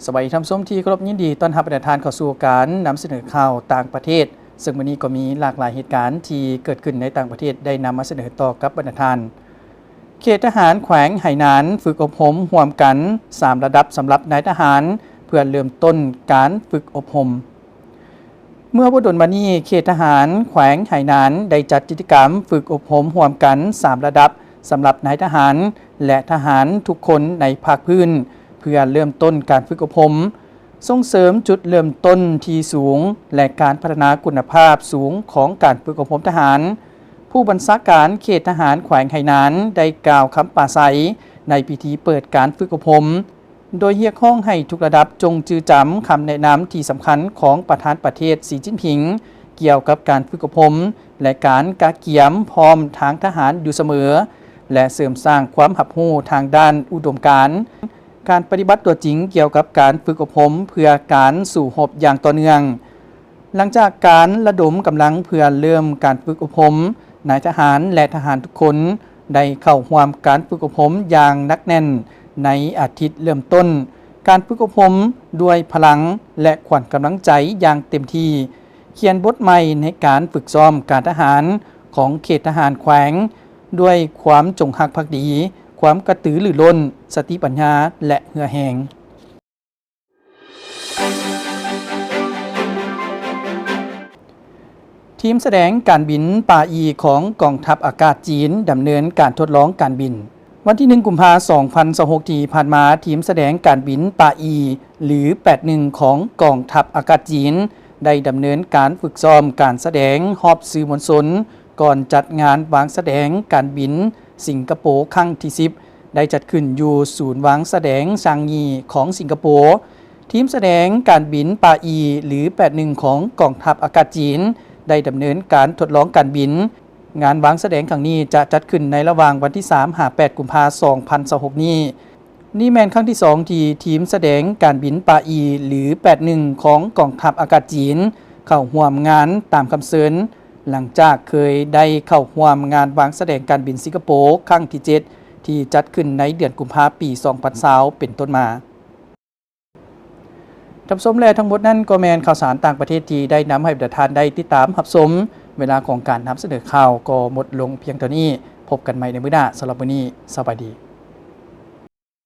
ສະບາຍດີທ່ານຜູ້ຊົມທີ່ເຄົາລົບ, ຍິນດີຕ້ອນຮັບບັນດາທ່ານເຂົ້າສູ່ການນຳສະເໜີຂ່າວຕ່າງປະເທດ, ເຊິ່ງມື້ນີ້ກໍມີຫຼາກຫຼາຍເຫດການທີ່ເກີດຂຶ້ນໃນຕ່າງປະເທດໄດ້ນຳມາສະເໜີຕໍ່ກັບບັນດາທ່ານ. ເຂດທະຫານແຂວງໄຫໜານຝຶກອົບຮົມຮ່ວມກັນສາມລະດັບສຳລັບນາຍທະຫານ ເພື່ອເລີ່ມຕົ້ນການຝຶກອົບຮົມ. ເມື່ອບໍ່ດົນມານີ້ ເຂດທະຫານແຂວງໄຫໜານໄດ້ຈັດກິດຈະກຳຝຶກອົບຮົມຮ່ວມກັນສາມລະດັບສຳລັບນາຍທະຫານ ແລະ ທະຫານທຸກຄົນໃນພາກພື້ນ ເພື່ອເລີ່ມຕົ້ນການຝຶກອົບຮົມ, ສົ່ງເສີມຈຸດເລີ່ມຕົ້ນທີ່ສູງ ແລະ ການພັດທະນາຄຸນນະພາບສູງຂອງການຝຶກອົບຮົມທະຫານ. ຜູ້ບັນຊາການເຂດທະຫານແຂວງໄຫໜານໄດ້ກ່າວຄຳປາໄສໃນພິທີເປີດການຝຶກອົບຮົມ ໂດຍຮຽກຮ້ອງໃຫ້ທຸກລະດັບຈົ່ງຈື່ຈຳຄຳແນະນຳທີ່ສຳຄັນຂອງປະທານປະເທດ ສີ ຈິ້ນຜິງ ກ່ຽວກັບການຝຶກອົບຮົມ ແລະ ການກະກຽມພ້ອມທາງທະຫານຢູ່ສະເໝີ ແລະ ເສີມສ້າງຄວາມຮັບຮູ້ທາງດ້ານອຸດົມການ, ການປະຕິບັດຕົວຈິງກ່ຽວກັບການຝຶກອົບຮົມເພື່ອການສູ້ຮົບຢ່າງຕໍ່ເນື່ອງ. ຫຼັງຈາກການລະດົມກຳລັງເພື່ອເລີ່ມການຝຶກອົບຮົມ, ນາຍທະຫານ ແລະ ທະຫານທຸກຄົນໄດ້ເຂົ້າຮ່ວມການຝຶກອົບຮົມຢ່າງໜັກແໜ້ນໃນອາທິດເລີ່ມຕົ້ນການຝຶກອົບຮົມ ດ້ວຍພະລັງ ແລະ ຂວັນກຳລັງໃຈຢ່າງເຕັມທີ່, ຂຽນບົດໃໝ່ໃນການຝຶກຊ້ອມການທະຫານຂອງເຂດທະຫານແຂວງ ດ້ວຍຄວາມຈົງຮັກພັກດີ, ຄວາມກະຕືລືລົ້ນ, ສະຕິປັນຍາ ແລະ ເຫື່ອແຮງ. ທີມສະແດງການບິນປາອີຂອງກອງທັບອາກາດຈີນ ດຳເນີນການທົດລອງການບິນ. ວັນທີໜຶ່ງ ກຸມພາ ສອງພັນຊາວຫົກ ທີ່ຜ່ານມາ, ທີມສະແດງການບິນປາອີ ຫຼື ແປດໜຶ່ງ ຂອງກອງທັບອາກາດຈີນ ໄດ້ດຳເນີນການຝຶກຊ້ອມການສະແດງຮອບສື່ມວນຊົນ ກ່ອນຈັດງານວາງສະແດງການບິນສິງກະໂປຄັ້ງທີສິບ ໄດ້ຈັດຂຶ້ນຢູ່ສູນວາງສະແດງຊາງຢີຂອງສິງກະໂປ. ທີມສະແດງການບິນປາອີ ຫຼື ແປດໜຶ່ງ ຂອງກອງທັບອາກາດຈີນ ໄດ້ດຳເນີນການທົດລອງການບິນ. ງານວາງສະແດງຄັ້ງນີ້ຈະຈັດຂຶ້ນໃນລະຫວ່າງວັນທີສາມ ຫາ ແປດ ກຸມພາ ສອງພັນຊາວຫົກ ນີ້. ນີ້ແມ່ນຄັ້ງທີສອງທີ່ທີມສະແດງການບິນປາອີ ຫຼື ແປດໜຶ່ງ ຂອງກອງທັບອາກາດຈີນ ເຂົ້າຮ່ວມງານຕາມຄຳເຊີນ, ຫຼັງຈາກເຄີຍໄດ້ເຂົ້າຮ່ວມງານວາງສະແດງການບິນສິງກະໂປຄັ້ງທີເຈັດ ທີ່ຈັດຂຶ້ນໃນເດືອນກຸມພາ ປີສອງພັນຊາວ ເປັນຕົ້ນມາ. ທ່ານຜູ້ຊົມ ແລະ ທັງໝົດນັ້ນກໍແມ່ນຂ່າວສານຕ່າງປະເທດທີ່ໄດ້ນຳໃຫ້ບັນດາທ່ານໄດ້ຕິດຕາມຮັບຊົມ. ເວລາຂອງການນຳສະເໜີຂ່າວກໍໝົດລົງພຽງເທົ່ານີ້. ພົບກັນໃໝ່ໃນມື້ໜ້າ. ສຳລັບມື້ນີ້, ສະບາຍດີ.